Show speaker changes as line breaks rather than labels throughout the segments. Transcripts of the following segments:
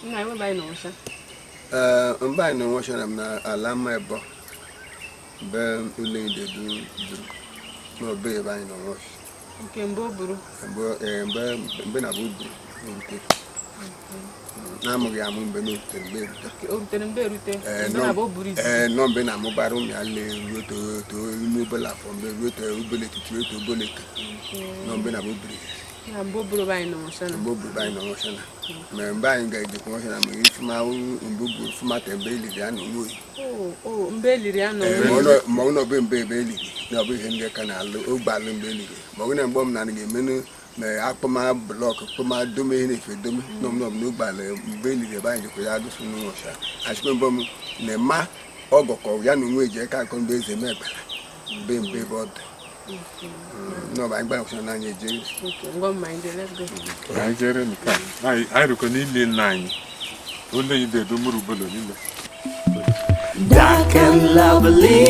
Nna anyị, ebe anyị nọ nwụcha?
Ee, mgbe anyị na-enwe na m na ala mma ebo be ule dedu duru n'obe ebe anyị nọ nwụcha.
Nke mbụ o buru?
Mgbe ee, mgbe na bụ buru n'orute na-amụghị amụ, mgbe n'orute mgbe erute.
Nke o rutere mgbe erute.
Ee,
mgbe
nọ-
na bụ o buru izizi.
Ee, nọ mgbe na-amụbara ụmụ ya le ruo to to ime obele afọ, mgbe ruo to obele etiti, ruo to obele eke, nọ mgbe na bụ buru izizi.
Ya mgbe o buru ebe anyị nọ nwụcha na.
Mgbe o buru be anyị nọ nwụcha na ma mgbe anyị ga-ejekwa nwụcha na ma ifuma mgbe o buru fuma te mgbe eliri ya na onwe oyi.
O mgbe eliri ya nọ.
Ee, ma ọ nọ be mgbe ebe eliri na ọ bụ ihe ndị ka na-alụ ogbe alụ mgbe eliri, ma ọ bụ na mgbe m na ga-emenụ ma akpọma block kpọma dome ihe na-efe dome nọ m nọ m n'ogbe alụ mgbe eliri ebe anyị jikwa ya adụsụ n'ụcha achịkwa mbọ m na ma ọgọkọ ya na onwe eji aka akọ mgbe eze mee ekpere mgbe mgbe ebe ọ dị n'ọba anyị gbara kwụsị n'anya eje.
Okay, ngwa mma anyị jee, let's go.
Anyị jere nke a. Anyị rukọ n'ili nna anyị ole yi dedu mụrụ ubolo niile.
Dark and lovely,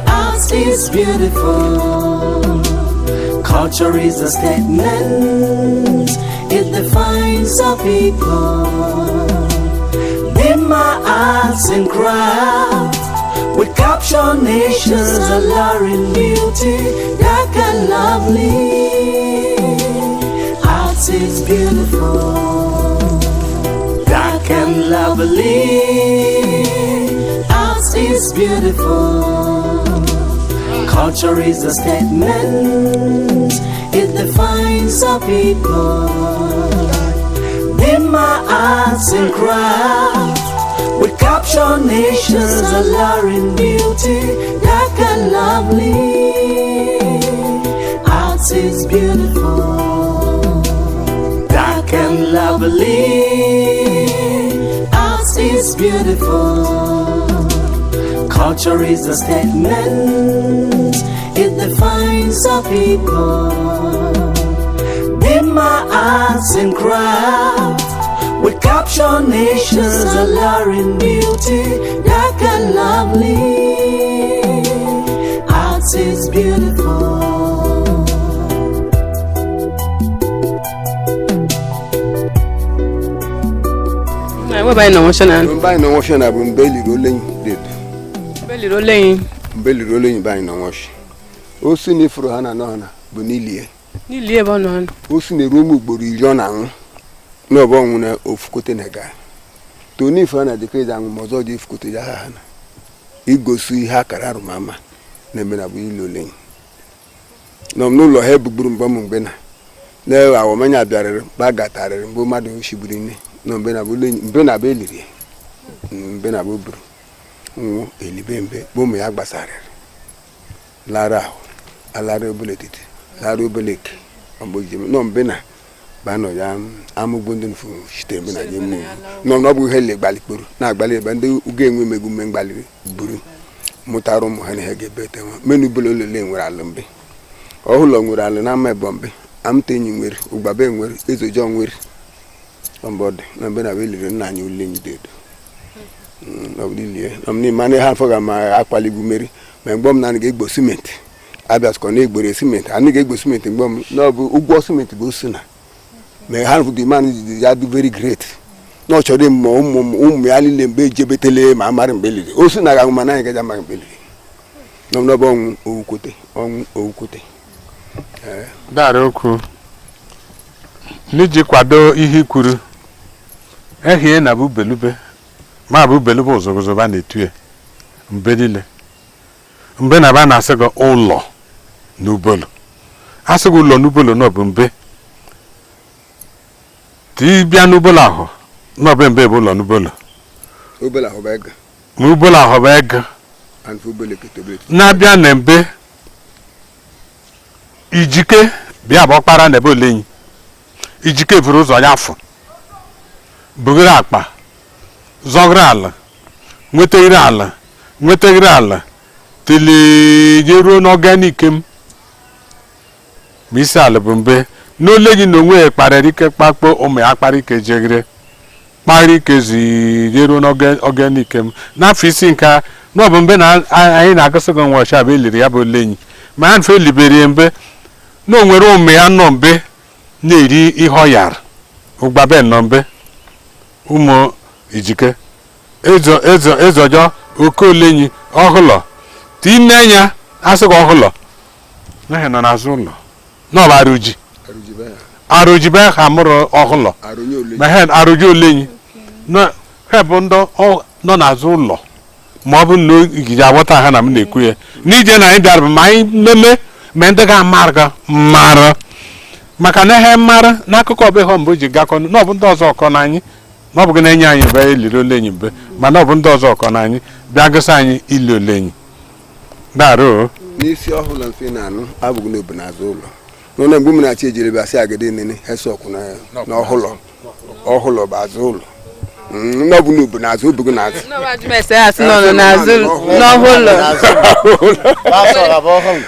art is beautiful. Culture is a statement, it defines our people. In my arts and craft, we capture nature's alluring beauty, dark and lovely. Art is beautiful, dark and lovely. Art is beautiful. Culture is a statement, it defines our people. In my arts and craft, we capture nature's alluring beauty, dark and lovely. Art is beautiful, dark and lovely. Art is beautiful. Culture is a statement, it defines our people. In my arts and craft, we capture nature's alluring beauty, dark and lovely. Art is beautiful.
Nna anyị, ebe anyị nọ nwụcha na.
Mgbe anyị nọ nwụcha na bụ mgbe eliri olenyi dedu.
Mgbe eliri oleyi?
Mgbe eliri olenyi be anyị nọ nwụcha osi na ifuru ha na anọ ha na bụ n'ilie.
N'ili ebe ọ nọ.
Osi na-eru ụmụ ugboro 10 ọ na-anwụ n'ọbụ ọnwụ na ofukote na ga toni ife na dịka eji anwụ, ma ọzọ dị efukote ya ha na igosi ihe akara arụmama na-eme na bụ ili olenyi nọ m n'ụlọ ha ebugburu mgbe m mgbe na na awamanya bịarịrị mgbe a gatarịrị mgbe mmadụ shigburu nne nọ mgbe na bụ olenyi, mgbe na bụ eliri ya, mgbe na bụ buru nwụ elibe mbe bụ ụmụ ya gbasarịrị lara ahụ alara obele etiti lara obele eke mgbe ojije nọ mgbe na ba nọ ya amụgbo ndị nfu sitere mgbe na ya eme nọ na ọ bụ ihe le gbalikporo na-agbalị ebe ndị ugo enwe emegbu mme mgbalịrị buru mụtara ụmụ ha na ihe ga-ebete nwa menu bụla olele nwere alụ mbe ọhụlọ nwere alụ na ama ebo mbe amụta enyi nwere ụgbabe nwere ezojọ nwere ọmbọdụ na mgbe na eliri nna anyị ule nyidedo ọ bụ n'ime anụ ha afọ ga ma akpaligbu mmeri ma mgbe m na ga-egbo simenti abịa sịkọ na egbere simenti anyị ga-egbo simenti mgbe m na ọ bụ ụgwọ simenti bụ osi na ma ha the man ya dị very great na ọ chọrọ mma ụmụ ụmụ ya niile mgbe ejebetele ma amara mgbe eliri osi na ga-anwụ mana anyị gaji amaghị mgbe eliri nọ n'ọbụ ọnwụ owukwute ọnwụ owukwute.
Dara okwu n'iji kwado ihe i kwuru ehie na bụ belube ma bụ belube ụzọgụzọba na-etu ya mgbe niile mgbe na ba na-asị gị ụlọ n'ubolo asị gị ụlọ n'ubolo n'ọbụ mbe ka ị bịa n'ubolo ahụ n'ọbụ mbe bụ ụlọ n'ubolo.
Obele ahụ bụ ego.
Ma ubolo ahụ bụ ego.
And obele kete obele.
Na-abịa na mbe ijike bịa bụ ọkpara na ebe olenyi ijike buru ụzọ ya afọ bugoro akpa zọgoro ala nwetagịrị ala nwetagịrị ala tele ruo n'ọganike m ma isi ala bụ mbe n'ole gị na onwe ya kparịrị ike kpakpo ụmụ ya kpara ike jegere kpara ike zi ruo n'ọganike m n'afọ isi nke a na ọ bụ mbe na anyị na-agụsị gị nwa ọcha bụ eliri ya bụ olenyi ma ya mfe elibere mbe na o nwere ụmụ ya nọ mbe na-eri ihe ọ yara ụgbabe nọ mbe. Ụmụ ijike ezo ezo ezọjọ okolenyi ọhụlọ tinne anya asịghị ọhụlọ n'ihi nọ n'azụ ụlọ n'ọba arụji arụji be ha mụrụ ọhụlọ
Arụnye ole.
Ma ha arụji olenyi na ha bụ ndị nọ n'azụ ụlọ, ma ọ bụ na ogige aghọta ha na m na-ekwu ya n'ije na anyị bịara bụ ma anyị meme ma ndị ga-amara ga mara maka na ihe mara n'akụkọ ọbụ ihe mbụ ji gakọ na ọ bụ ndị ọzọ ọkọ na anyị na ọ bụ gị na-enye anyị be eliri olenyi mbe, mana ọ bụ ndị ọzọ ọkọ na anyị bịa gosi anyị ili olenyi darụ.
N'isi ọhụrụ mfe na-anụ abụghị n'obu n'azụ ụlọ n'ụlọ mgbe m na-achị ejiri bịa sị agadi nene hesọkụ na n'ọhụlọ ọhụlọ bụ azụ ụlọ. N'ọbụ n'obu n'azụ obugo n'azụ.
Asị nọ n'azụ n'ọhụlọ.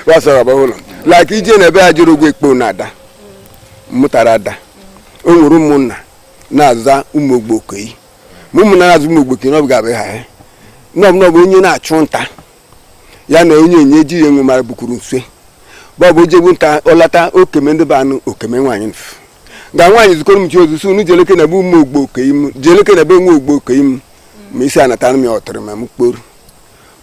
Gbasara bụ ụlọ like ije na ebe a jụrụ ụgwọ ekpo na ada mụtara ada o nwere ụmụnna na-aza ụmụ ogbokoyi, ma ụmụnna na-azụ ụmụ ogbokoyi n'ọbụ ga-abụ ha ya n'ọbụ n'ọbụ onye na-achụ nta ya na onye enye ji ya enwe mara bukwuru nse bọbụ ojegbu nta ọlata okeme ndị be anụ okeme nwaanyị mfu ga nwaanyị zukọrọ m chi ozu si unu jeleke na ebe ụmụ ogbokoyi m jeleke na ebe nwa ogbokoyi m ma isi anatara m ya ọtụrụ ma m kporu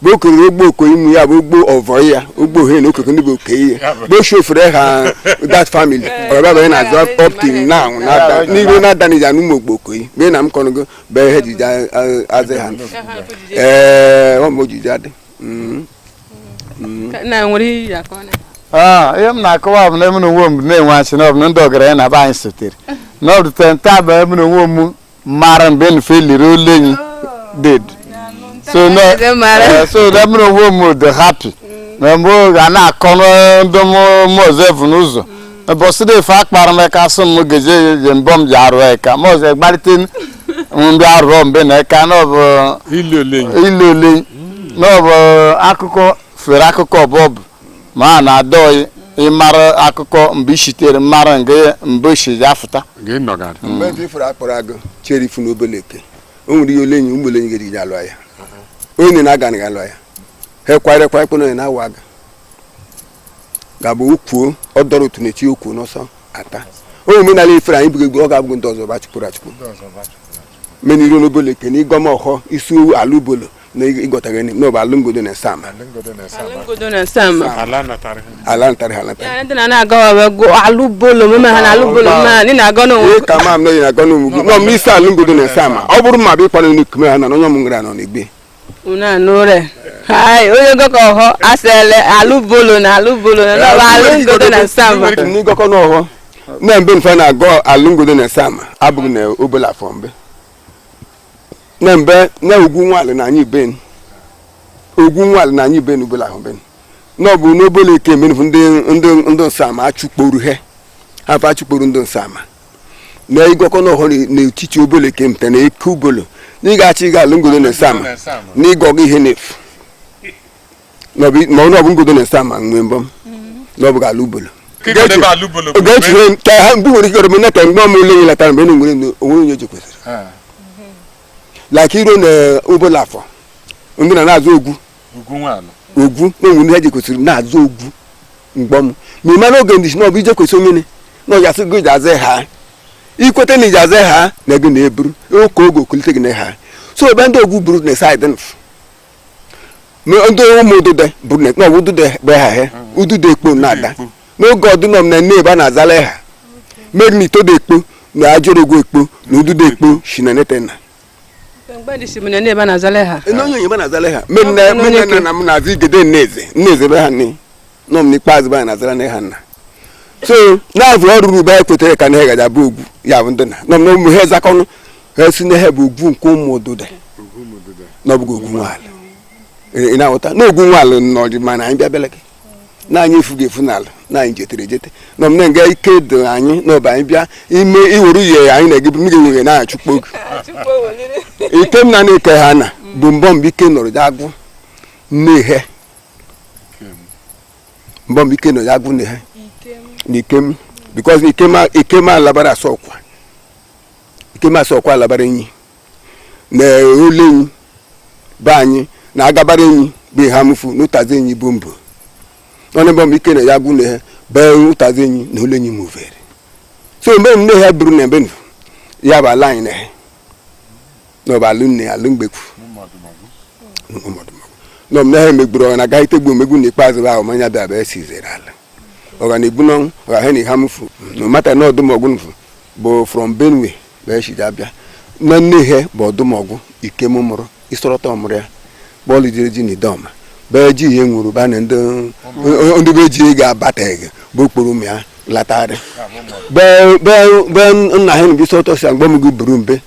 bụ okere ogbo okoyi m ya bụ ogbo ọvọ ya ogbo ohe na okeke ndị bụ oke ya bụ shofere ha that family ọbịa bụ na-azụ up till now na-ada n'iwe na-ada n'ija na ụmụ ogbo okoyi mgbe na m kọnụgo bụ ihe ejije azị ha. Ee, ọ ma ojije adị.
Na nwere ihe akọ na
Ihe m na-akọwa bụ na emu na onwe m na-enwe asị na ọ bụ na ndị ọgaranya na be anyị sotere na ọ bụ nta bụ emu na onwe m mara mgbe nfe liri olenyi dead so no.
Eze mara.
So na emu na onwe m dị happy na mgbe ga na-akọ ndị m ọzọ evu n'ụzọ bọsị dị ife akpara m eka sị m geje je mbọ m ji arụ eka m ọzọ gbalite ndị arụọ mgbe na eka na ọ bụ
ili olenyi.
Ile ole na ọ bụ akụkọ fere akụkọ bọbụ ma a na-adọ ịmara akụkọ mgbe ishitere mara nga mgbe isi ya fụta.
Gị nọgara.
Mgbe mfe ifuru akpọrọ agụ chere ifu n'obele eke o nwere ihe olenyi ụmụ olenyi ga-ejiji alụ ya onye na-aga na alụ ya ha kwara kwa ekpe na onye na-awa aga ga-abụ ukwuo ọ dọrọ otu na-echi okwuo n'ọsọ ata onye omenala ifere anyị bụgo ọ ga-abụgo ndị ọzọ ba chụpụrụ achụpụ meniro n'obele eke na ịgọm ọhọ isi ala ubolo na ịgọtaghị n'ọba alụmgodo na sama.
Alụmgodo na sam.
Ala natara ha.
Ala ntarị ha ntarị.
Ya ndị na na-aga ọbụ alụbolo mema ha na alụbolo ma ndị na-aga n'onwe.
Ihe ka ma m nọ na agọ n'ugwu nọ m isi alụmgodo na sama ọ bụrụ ma bụ ịkwanụ n'ikume ha na onye ọmụ nwere anọ n'igbe.
Unu anụre hai onye gọkọ ọhọ asịele alụbolo na alụbolo na n'ọbụ alụmgodo na sam.
N'ịgọkọ n'ọhọ na mgbe mfe na-agọ alụmgodo na sama abụghị na obele afọ mbe na mgbe na ugwu nwalị na anyị ben ugwu nwalị na anyị ben obele ahụ ben na ọ bụ n'obele eke mmefu ndị ndị ndị nsama achụkporu he afọ achụkporu ndị nsama na ịgọkọ n'ọhọ n'etiti obele eke mte na eke ubolo na ị ga-achị ịga alụmgodo na sama na ịgọgọ ihe n'efu ma ọ bụ ngodo na sama nwee mbọm na ọ bụ ala ubolo
Ebe alụbolo bụ
oge echere ka ha mgbe nwere ike ọrụm nata mgbe ọmụ ole latara mgbe na nwere onwere onye ji kwesịrị like iro na ụbọla afọ ndị na na-azụ ogwu.
Ugwu nwalụ.
Ogwu na onwere ndị ha ji kwesịrị na-azụ ogwu mgbọm ma ị mara oge ndị si na ọ bụ ije kwesị onye na ọ gasị gị ji ha ikweta na iji azụ ha na ego na-eburu oke oge okulite gị na ha so ebe ndị ogwu buru na saịdị nf ndị ụmụ udude buru na ọ bụ udude bụ ha he udude ekpo na-ada n'oge ọdụnọm na nne ebe a na-azala ha meri na itodo ekpo na ajọrọgwu ekpo na ududo ekpo shi na netena.
Mgbe ndị si m na ebe a na-azala ha.
Onye onye ebe a na-azala ha meri na meri na nna m na-azụ igede nneze nneze be ha nne nọ m n'ikpeazụ be ha na-azala nne ha nna so na-avụ ọrụrụ ube kwetere ka na ha gaja bụ ogwu ya bụ ndị na nọ m na ụmụ ha ezakọnụ ha si na ha bụ ogwu nke ụmụ udude na ọ bụghị ogwu nwaala ị na-aghọta na ogwu nwaala nọrị mana anyị bịa bịala gị na anyị efughị efu n'ala na anyị jetere ejete nọ m na nga ike dị anyị na ọba anyị bịa ime iwere uhie anyị na-egebu mmiri were na-achụkpo oge ike m na na-eke ha na bụ mbọ mgbe ike nọrọ ya agwụ nnehe mbọ mgbe ike nọrọ ya agwụ nnehe na ikem because na ikem ikem alabara asọ ọkwa ikem asọ ọkwa alabara enyi na ole enyi be anyị na agabara enyi bụ ha mụfu n'ụtazi enyi bụ mbụ onye mbọ mgbe ike nọ ya agwụ nnehe bee ụtazi enyi na ole enyi muvere so mgbe m nne ha buru na ebe ya bụ ala anyị na ha. N'ọbụ alụ nne alụ mgbekwu ụmụọdụmọgwụ nọ m na ha emegburu ọ na agaghị tegbu omegbu n'ikpeazụ bụ ahụ manya bịa bịa sizere ala ọ ga na-egbu n'ọnwụ ọ ga ha na ha mfu no mata na ọdụmọgwụ nfu bụ from Benue bịa shiji abịa na nne ha bụ ọdụmọgwụ ikem mụrụ ịsọrọta ọmụrụ ya bọọlụ jere ji na idoma bee ji ihe nwuru ba na ndị be ji ga-abataghị bụ okporo ụmụ ya latarị bee nna ha nbi sọtọ si mgbe m gị buru mbe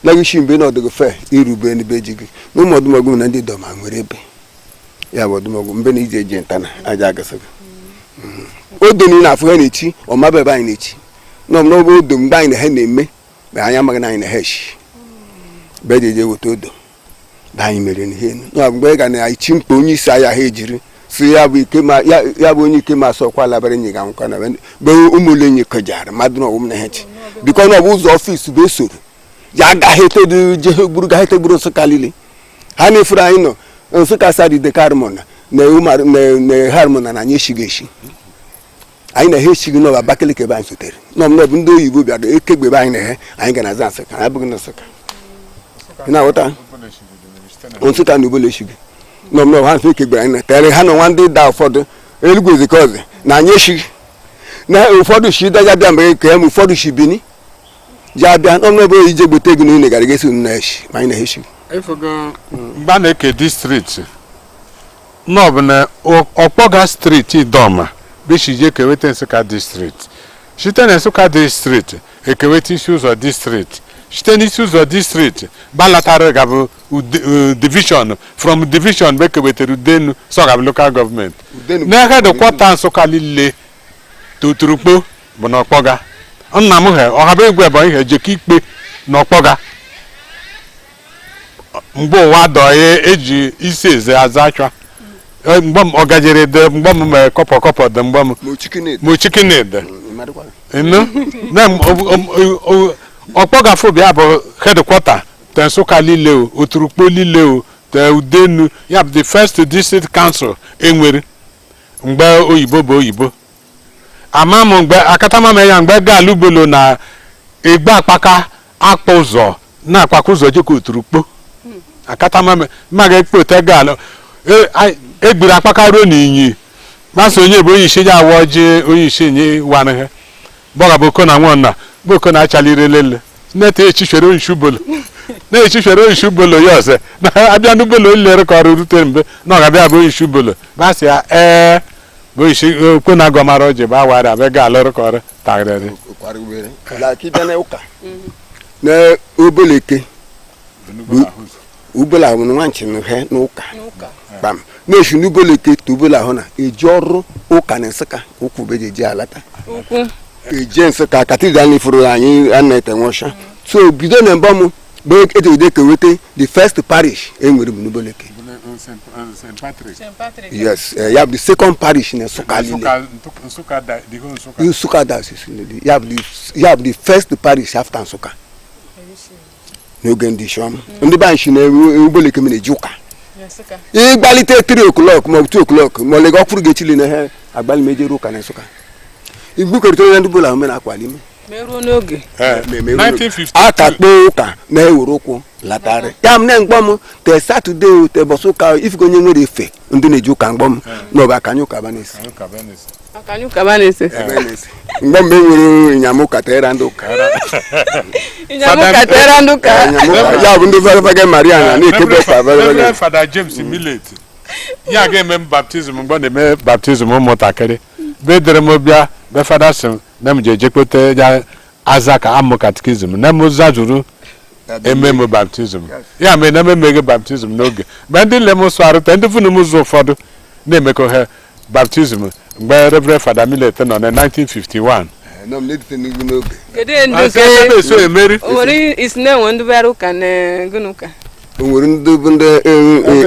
lagishi mbe na ọdịgị fe irube n'ebe ji gị na ụmụ ọdụmọgwụ na ndị idoma nwere ebe ya bụ ọdụmọgwụ mbe na ije eji ntana aja agasị gị odo na ị na-afụ ha na-echi ọmaba ebe anyị na-echi nọ m n'ọbụ odo mgbe anyị na ha na-eme mgbe anyị amaghị na anyị na ha echi be eji eje weta odo be anyị mere n'ihe enu nọ mgbe ị ga na-echi mkpa onye isi ahịa ha ejiri si ya bụ ike ma ya bụ onye ike ma asọ kwa labara enyi ga nkwa na be ụmụle enyi kejara mmadụ na ọwụm na ha chi bikọ na ọ bụ ụzọ ọfịs bụ esoro ya agaghị etedu je gburu gaghị etegburu Nsụka lile ha na-efuru anyị nọ Nsụka sadide karmona na na harmona na anyị eshighị eshi anyị na ha eshighị n'ọba Abakaliki ebe anyị sotere nọ m ndị oyibo bịara ekegbe ebe anyị na ha anyị ga na aza Nsụka anyị abụghị na Nsụka. Ị na-aghọta? Nsụka na Ubolo eshighị nọ m ha nso ekegbere anyị na tere ha na nwa ndị da ụfọdụ Elugwu Ezikeọzị na anyị eshighị na ụfọdụ shi daja bịa mgbe ke m ụfọdụ shi Bini ja bịa nọ m ebe ije gbote ego na unu gara gesi unu na-eshi ma anyị na ha eshighị.
Mgbe a na-eke district n'ọbụ na ọkpọga street Idoma bishije ekeweta Nsụka district, site na Nsụka district ekeweta isi ụzọ district, site n'isi ụzọ district balatara gabụ division, from division bụ ekewetara Udenu sọgabụ local government.
Udenu.
N'ebe dịkwọta Nsụka niile toturukpo bụ na ọkpọga nna m ha ọhaba egwu Ebonyi ha ejekọ ikpe na ọkpọga mgbe ụwa dọye eji isi eze aza achwa. Mgbe m ọ gajere dị mgbe m mere kọpọ kọpọ dị mgbe m
ma ochikine.
Ma ochikine dị enu na ọkpọga fobia bụ headquarter te Nsụka lile o Oturukpo lile o te Udenu ya bụ the first district council enwere mgbe oyibo bụ oyibo ama m mgbe akatama m ya mgbe gaala ugbolo na egbe akpaka akpọ ụzọ na akpaka ụzọ jekọ Oturukpo akatama m mmaga ekpote gaala egburu akpaka ruo n'inyi masị onye bụ onye isi ya awọ ji onye isi nye wanịghị bọga bụ oko na nwonna bụ oko na achalire lele neta echichere onye isi ubolo na-echichere onye isi ubolo ya ọzọ na abịa n'ubolo lere ka ọrụ rute mbe na ọ ga-abịa bụ onye isi ubolo basị ya ee bụ isi okwe na agọmara ọjị bụ awara abịa ga alụrụ ka ọrụ tagịrịrị.
Na ụka na obeleke ubele ahụ na nwanchi na he n'ụka kpam na-esi n'ubeleke to ubele ahụ na eji ọrụ ụka na Nsụka ụkwụ be eji alata.
Ukwu.
Eje Nsụka cathedral ifuru anyị a na-ete nwụsha so bido na mbọ m bụ ejegide kewete the first parish enwere m n'ubeleke. Yes, ya bụ the second parish na Nsụka niile. Nsụka diocese niile. Ya bụ the first parish after Nsụka n'oge ndị isiọma ndị be anyị si na ubeleke mere eji ụka ịgbalite 3 o'clock ma ọ bụ 2 o'clock ma ọ lega ọkwụrụ ga-echili na ha agbalị ma ejere ụka na Nsụka igbukerịta onye ndị bụla ahụ mere akwali ime.
Meruo n'oge.
Aka kpee ụka na-ewere ụkwụ latarị ya m na mgbọ m te Saturday o te bọsụ ụka ifugo onye nwere efe ndị na-eji ụka mgbọ m n'ọba akanye ụka ba na-esi.
Akanye ụka ba na-ese.
Ebe na-esi mgbe mgbe nwere ịnyamụka tere ndị ụka.
Ịnyamụka tere ndị ụka.
Ịnyamụka ya bụ ndị Virgin Maria na na-ekebe ụka Virgin.
Reverend Fada James Millet ya ga-eme m baptism mgbe ọ na-eme baptism ụmụntakịrị be dere m bịa be fada sị m na m ji ejekpote ya aza ka amụ catechism na m zazuru eme m baptism ya mere na m emeghị baptism n'oge mgbe ndị nle m sụ arụta ndị funu m ụzọ ụfọdụ na-emekọ ha baptism mgbe Reverend Fada Millet nọ na 1951.
Nọ m na-edite n'ihu n'oge.
Kedu ndị
Asị ebe eso emeri.
O nwere isi na-enwe ndị bịara ụka na gịnị ụka?
O nwere ndị bụ ndị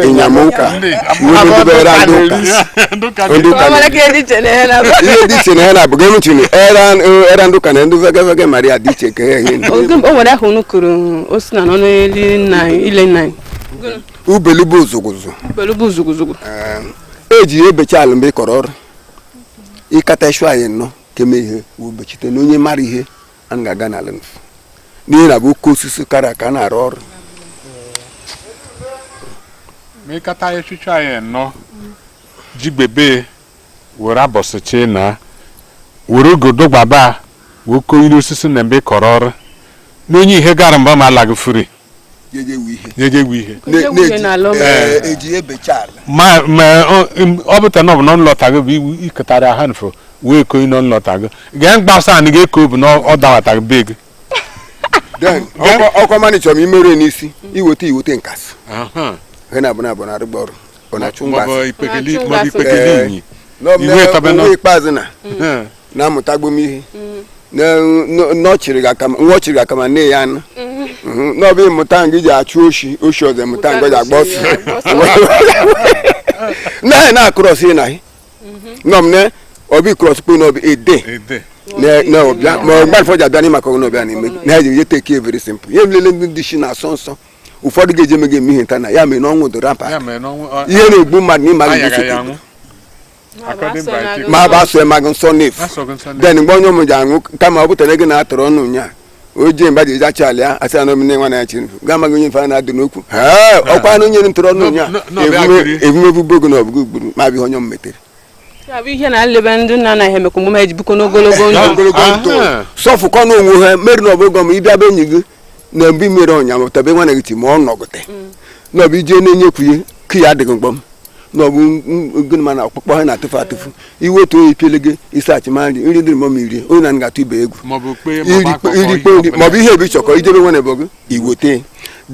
ịnyamụka nwere ndị bịara ndị ụka ndị ụka.
Ọ nwere ka dị iche na ihe na
ihe dị iche na ha na-abụ gị mchiri era ndị ụka na ndị Virgin Maria dị iche ka ha ihe.
O nwere ahụ unu kụrụ o si na n'ọnụ eli nna anyị ile nna anyị.
Ubelu bụ ụzụgụzụ.
Ubelu bụ zuguzugu.
Eji ebecha ala mgbe ị kọrọ ọrụ ịkata ịchụ anyị nnọọ keme ihe ubechite na onye mara ihe a ga-aga n'ala nfu n'ihi na bụ oke osisi kara aka na-arụ ọrụ.
Ma ịkata ya echiche anyị nọ jigbebe were abọsịchi na were ogodo gbaba wee konye osisi na mgbe ị kọrọ ọrụ n'onye ihe gara mba ma alaghị furi
Jeje wu ihe.
nyeje egwu ihe.
Jeje wu ihe n'ala ụlọ.
Eji ebecha ala.
Ma ma ọ bụ ta na ọ bụ na nlọta gị bụ iwu iketara ha nfo wee konye na nlọta gị gee mgbasa anyị ga-eko bụ na ọ dawata gị be gị.
Then ọkwa mani chọrọ m imere n'isi iweta iweta nkasị he na abụ na abụ na arụgba ọrụ ọ na-achụ
maọbụ
mgbasị.
ipekele
Ọ na-achụ
maọbụ
mgbasị.
ipekele inyi.
N'ọbụ
Iwe tabe
na
nọ.
onwe ikpeazụ na na-amụtagbo m ihe nwa ọ chịrị gị akama nne ya anụ n'ọbụ ịmụta nga iji achụ oshi oshi ọzọ ịmụta nga ji agba ọsọ na na krọs na nọm ne ọbụ krọs kpo n'ọbụ ede
Ede.
na ọbịa ma ọ gbara fọja abịa n'ịmaka ọ n'ọbịa n'ime na eji ye take very simple ihe lele ndị shi na-asọ nsọ ụfọdụ ga-eji eme gị eme ihe nta na ya mere na ọnwụ doro mpa
Ya mere na ọnwụ
ihe na-egbu mmadụ n'ịma gị
ayaghị ya anwụ. According by
ma bụ asụ emaghị nsọ n'efu.
Asọ gị nsọ n'efu.
Then mgbe onye ụmụ ji aṅụ kama ọ bụtere gị na-atọrọ ọnụ nya o jee mgba ji ejachi ala ya asị ya na omene nwa na ya chiri ga amaghị onye mfe a na-adụ n'okwu ha ọkwa na onye ntọrọ ọnụ nya.
No, no, bịa kiri.
Evumevu bogo na ọbụgo gburu ma abịghị onye m metere.
Ya bụ ihe na nlebe ndị nna anaghị emekwa omume ha ji bukọ n'ogologo ndụ.
Ogologo ndụ.
Aha.
Sọfụkọ na onwe ha meri na ọbụgo ma ịbịa be enyi gị na mgbe imere ọnya ma tabe nwa na gị ti ma ọ nọgụte na ọbụ ije na-enyekwuye ka ya adịghị mkpọm na ọbụ gịnị ma na ọkpụkpọ ha na-atụfu atụfu iwetu oyi piele gị isi achịma nri nri dịrị mma iri onye na nga-atụ ibe egwu.
Maọbụ kpe maọbụ akpọkọ
Irikpe nri maọbụ ihe ebe ịchọkọ ijebe nwa na-ebe gị iwote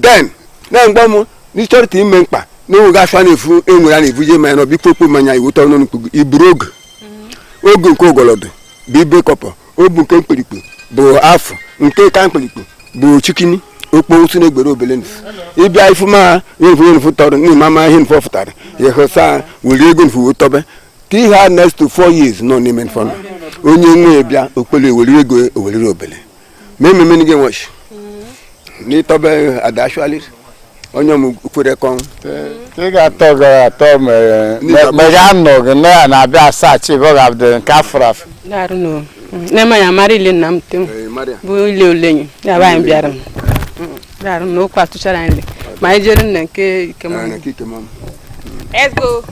then na mgbe m n'ịchọrịta ime mkpa na enweghị afọ a na-efu enwere a na-ebuje mmanya na ọbụ ikpokpo mmanya iweta ọnụ mkpu gị iburu oge oge nke ogolodo bụ ibe kọpọ obu nke mkpirikpi bụ afọ nke ka mkpirikpi bụ chikini okpo otu na-egbere obele nfu ịbịa ifu ma ihe nfu nfu tọrọ n'ime ama ihe nfu fụtara ịhụsa were ego nfu wee tọbe ka ihe a next to 4 years nọ n'ime nfọ nọ onye nwe bịa okpele ewere ego owere obele ma ememe gị nwechi n'ịtọbe adashwali onye ọmụ kwere kọnwụ.
Ị ga-atọ gị atọ mere mgbe ga anọ gị na ya na-abịa asachi ebe ọ ga-abụ nke afọrọ afọ.
Daarụ nụ n'ema ya mara ile nna m tem bụ ile olenyi ya bụ anyị bịara daarụ na okwu atụchara anyị le ma anyị jere nna nke ike.
Nke ike.
Let's go.